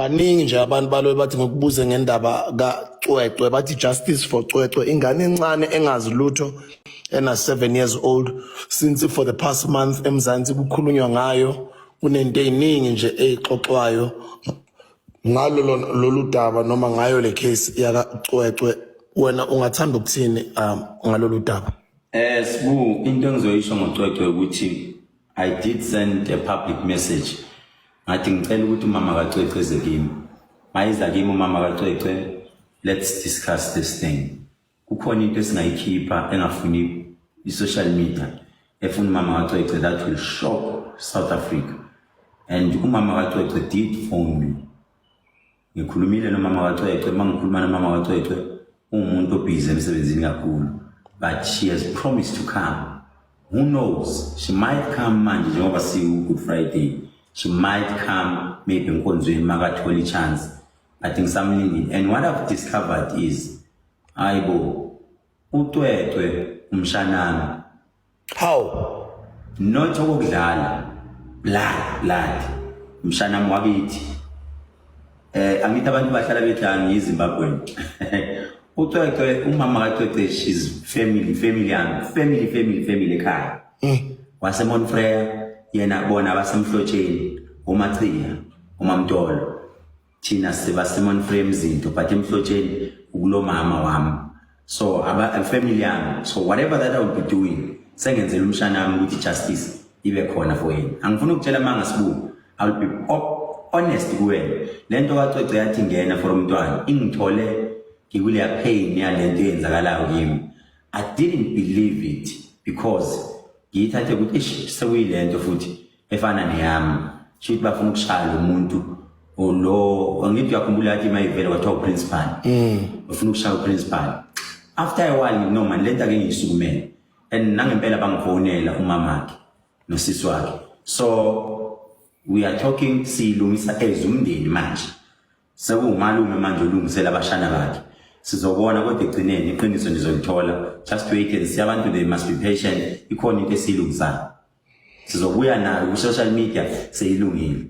Baningi nje abantu balobe bathi ngokubuze ngendaba kaCwecwe, bathi justice for Cwecwe, ingane encane engazi lutho ena 7 years old. Since for the past month eMzansi kukhulunywa ngayo, kunento eziningi nje ezixoxwayo ngalo lolu daba noma ngayo le case yakaCwecwe. Wena ungathanda ukuthini ngalolu daba? Sibu, into engizoyisho ngoCwecwe ukuthi I did send a public message, ngathi ngicela ukuthi umama kaCwecwe eze kimi. Mayiza kimi umama kaCwecwe, let's discuss this thing. Kukhona into esingayikhipha engafuni i-social media, efuna umama kaCwecwe, that will shock South Africa. And umama kaCwecwe did phone me. Ngikhulumile nomama kaCwecwe. Uma ngikhuluma nomama kaCwecwe, uwumuntu obhizi emsebenzini kakhulu, but she has promised to come. Who knows, she might come manje njengoba siwu-Good Friday. She might come maybe enkonzweni makathola i-chance, but ngisamlindile. And what I've discovered is, hayibo, uCwecwe umshanami. How? Not okokudlala, blood, blood, mshanami wakithi. Angithi abantu bahlala bethi angiyiZimbabwe. UCwecwe, umama kaCwecwe, she's family, family yami, family, family, family ekhaya waseMount Frere. Yena, bona basemhlotsheni, uMachiya, uMamtolo. Thina sibaseMount Frere izinto, but emhlotsheni ukulomama wami. So aba family yami. So whatever that I will be doing, sengenzela umshana wami ukuthi justice ibe khona for yena. Angifuni ukutshela manga, Sibu. I will be honest kuwena. Lento kaCwecwe yathi ngena for umntwana, ingithole ngikuleya pain yalento eyenzakalayo kimi. I didn't believe it because ngiyithathe ukuthi ish, sekuyilento futhi efana neyami, shuthi bafuna ukushaya lo muntu lo. Angithi uyakhumbula yathi mayivele kwathiwa uprincipal ufuna ukushaya uprincipal. After a while ngithi, "No man, lento ake ngiyisukumele." And nangempela bangifonela umamakhe nosisi wakhe, so we are talking, siyilungisa as umndeni. Manje sekuwumalume manje olungisela abashana bakhe. Sizobona, kodwa egcineni iqiniso nizolithola. Just wait and see. Abantu, they must be patient. Ikhona into esiyilungisayo, sizobuya nayo ku-social media seyilungile.